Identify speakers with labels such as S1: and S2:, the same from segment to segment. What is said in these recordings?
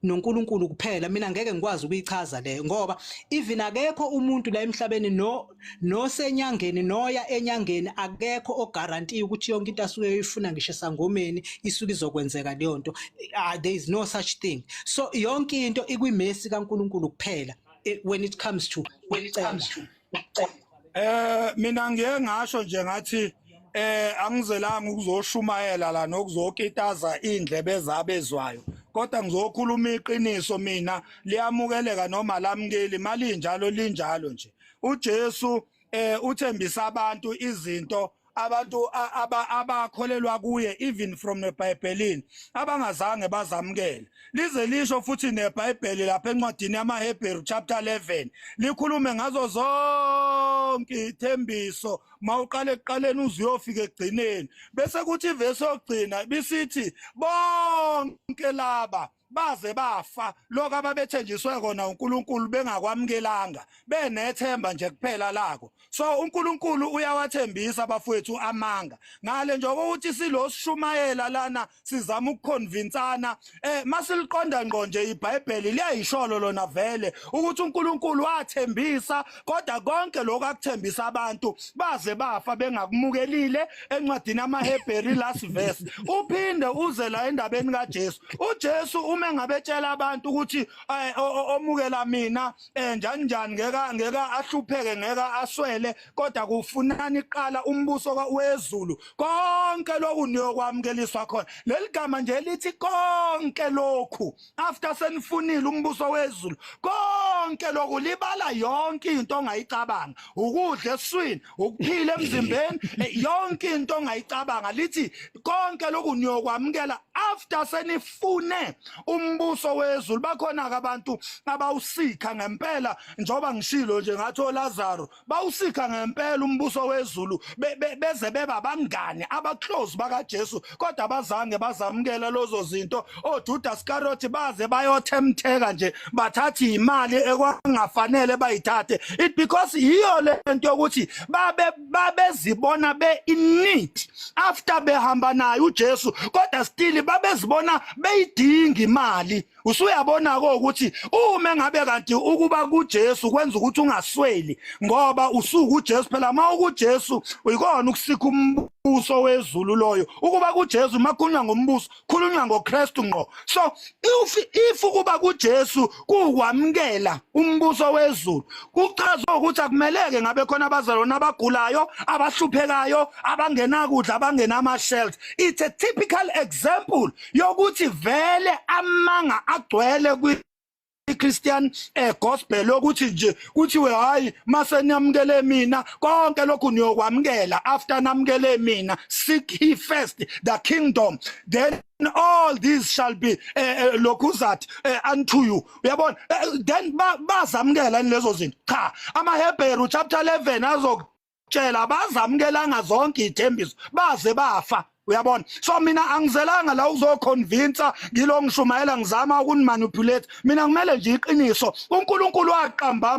S1: noNkulunkulu kuphela. Mina ngeke ngikwazi ukuyichaza leyo, ngoba even akekho umuntu la emhlabeni, no nosenyangeni, noya enyangeni, akekho oguarantee ukuthi yonke into asuke uyifuna ngisho esangomeni isuke izokwenzeka leyo nto. There is no such thing. So yonke into ikwimesi kaNkulunkulu kuphela, when it comes to ukucela.
S2: Mina ngiye ngasho nje ngathi angizelanga ukuzoshumayela la nokuzokitaza indlebe zabezwayo, kodwa ngizokhuluma iqiniso. Mina liyamukeleka noma lamukeli, malinjalo linjalo nje. uJesu uthembisa abantu izinto, abantu abakholelwa kuye, even from neBhayibhelini, abangazange bazamukele. Lize lisho futhi neBhayibheli lapha encwadini yamaHebheru chapter 11, likhulume ngazo zonke ithembiso, mawuqala ekuqaleni uze uyofika ekugcineni, bese kuthi ivesi yokugcina bisithi bonke laba baze bafa lokho ababethenjiswe kona uNkulunkulu bengakwamukelanga, benethemba nje kuphela lako. So uNkulunkulu uyawathembisa, bafowethu, amanga ngale nje ukuthi siloshumayela lana, sizama ukuconvinsana. Masiliqonda ngqo nje iBhayibheli, liyayisholo lona vele ukuthi uNkulunkulu wathembisa, kodwa konke lokho akuthembisa abantu baze bafa bengakumukelile, encwadini yamaHebheru last verse. Uphinde uze la endabeni kaJesu. UJesu uma engabetshela abantu ukuthi omukela mina njani njani ngeke ahlupheke, ngeke aswele, kodwa kufunani iqala umbuso wezulu, konke lokhu niyokwamukeliswa khona. Leli gama nje lithi konke lokhu, after senifunile umbuso wezulu, konke lokhu libala yonke into ongayicabanga, ukudla esiswini, ukuphila emzimbeni, yonke into ongayicabanga. Lithi konke lokhu niyokwamukela after senifune umbuso wezulu. Bakhona ke abantu abawusikha ngempela, njengoba ngishilo nje ngathi oLazaro bawusikha ngempela umbuso wezulu, beze beba abangani abaclose bakaJesu, kodwa abazange bazamukela lozo zinto. OJudas Iscariot baze bayothemtheka nje, bathatha imali ekwangafanele bayithathe. It because yiyo lento yokuthi babe babezibona be in need after behamba naye uJesu, kodwa still babezibona beyidinga imali. Usuyabona ko ukuthi uma ngabe kanti ukuba kuJesu kwenza ukuthi ungasweli, ngoba usuku uJesu phela, uma ukuJesu uyikona ukusikha umbuso wezulu loyo. Ukuba kuJesu, makhulunywa ngombuso, khulunywa ngoKristu ngqo. So if ukuba kuJesu kuwamukela umbuso wezulu, kuchaza ukuthi akumeleke ngabe khona abazalwane abagulayo, abahluphekayo, abangenakudla, abangenama-shelter. It's a typical example yokuthi vele amanga agcwele kwi Christian gospel, yokuthi nje kuthiwe hayi, mase niyamukele mina, konke lokhu niyokwamukela. After namukele mina, seek ye first the kingdom, then all these shall be lokhuzat unto you. Uyabona? Then bazamukela lezo zinto? Cha, amaHebheru chapter 11 azokutshela bazamukelanga zonke ithembiso, baze bafa. Uyabona? So mina angizelanga la uzoconvince, ngilo ngishumayela ngizama ukunimanipulate. Mina kumele nje iqiniso. UNkulunkulu waqamba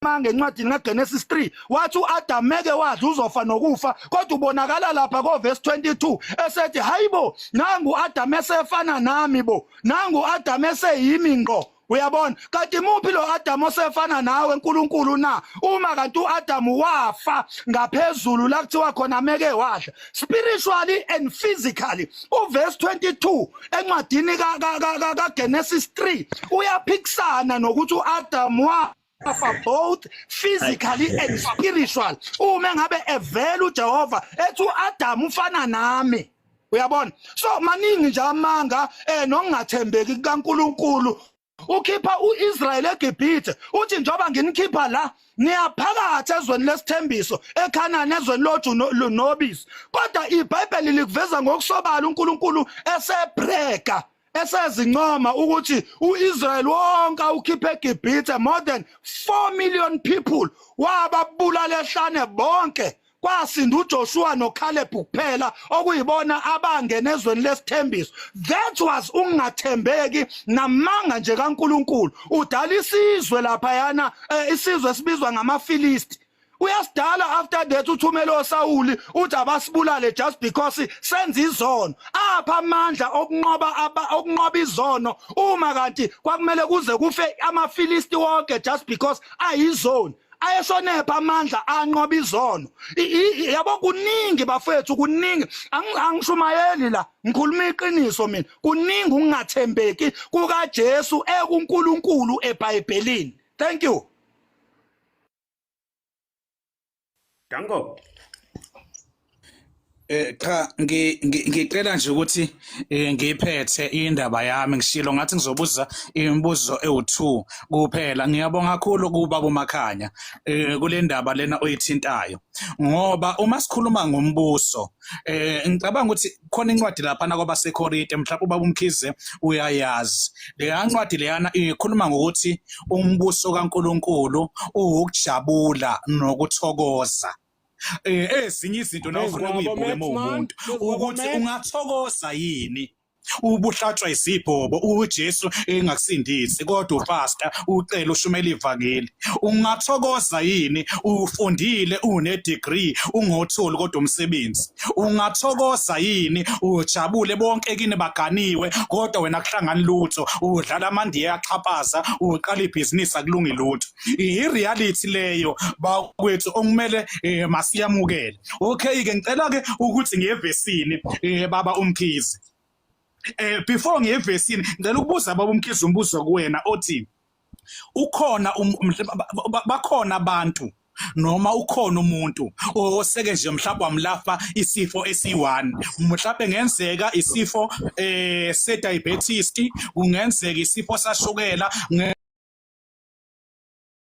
S2: ngencwadini kaGenesis 3, wathi uAdam meke wadla uzofa nokufa, kodwa ubonakala lapha ko verse 22 esethi, "Hayibo, nangu uAdam esefana nami bo, nangu uAdam eseyimi ngqo." Uyabona? Kanti muphi lo Adam osefana nawe, uNkulunkulu, na uma kanti uAdam wafa ngaphezulu la kuthiwa khona meke wadla? Spiritually and physically, uverse 22 encwadini ka Genesis 3 uyaphikisana nokuthi uAdam wafa both physically and spiritual, uma ngabe evela uJehova ethi uAdam ufana nami. Uyabona? So maningi nje amanga nokungathembeki kukaNkuluNkulu. Ukhipha uIsrael eGibhithe, uthi njoba nginikhipha la, niyaphakathi ezweni lesithembiso, eKhanani, ezweni loju nobisi, kodwa iBhayibheli likuveza ngokusobala uNkulunkulu esebrega, esezincoma ukuthi uIsrael wonke awukhiphe eGibhithe, more than 4 million people, wababulala ehlane bonke, kwasinda uJoshua noCaleb kuphela, okuyibona abangena ezweni lesithembiso. That was ukungathembeki namanga nje kaNkuluNkulu. Udala isizwe lapha yana, isizwe esibizwa ngamaFilisti. Uyasidala after that uthumele oSawuli uthi abasibulale just because senza izono. Apha amandla okunqoba okunqoba izono uma kanti kwakumele kuze kufe amaFilisti wonke just because ayizoni. Ayeshonepha amandla anqoba izono. Yabo kuningi bafethu, kuningi. Angishumayeli la, ngikhuluma iqiniso mina. Kuningi ukungathembeki kukaJesu ekuNkulunkulu eBhayibhelini. Thank you.
S3: Danko.
S4: Cha, ngicela nje ukuthi ngiphethe indaba yami. Ngishilo ngathi ngizobuza imibuzo ewu2 kuphela. Ngiyabonga kakhulu kuba uMakhanya kule ndaba lena oyithintayo, ngoba uma sikhuluma ngombuso, ngicabanga ukuthi khona incwadi lapha kwabaseKorinte, mhlawumbe ubaba uMkhize uyayazi leya ncwadi leyana, ikhuluma ngokuthi umbuso kaNkuluNkulu uwukujabula nokuthokoza. Ezinye izinto nawe
S5: Phezu
S4: ufuna
S5: kwabo,
S4: ukuyibuka
S5: Max,
S4: uma
S5: man.
S4: uwumuntu
S5: Phezu kwabo,
S4: ukuthi
S5: Max.
S4: ungathokoza yini ubuhlatshwa izibhobo, uJesu engakusindisi, kodwa ufasta, ucela, ushumela ivangeli? Ungathokoza yini ufundile, une degree, ungotholi kodwa umsebenzi? Ungathokoza yini ujabule bonke kini baganiwe, kodwa wena kuhlangani lutho, udlala amandiya, yaxhaphaza, uqala ibhizinisi, akulungi lutho? I-reality leyo bakwethu okumele masiyamukele. Okay ke, ngicela ke ukuthi ngiyevesini, baba uMkhize. Before ngiyevesini, ngicela ukubuza baba uMkhize umbuzo kuwena othi ukhona bakhona abantu noma ukhona umuntu oseke nje mhlawumbe wamlafa isifo esi-1, mhlawumbe ngenzeka isifo se-diabetes, kungenzeka isifo sashukela.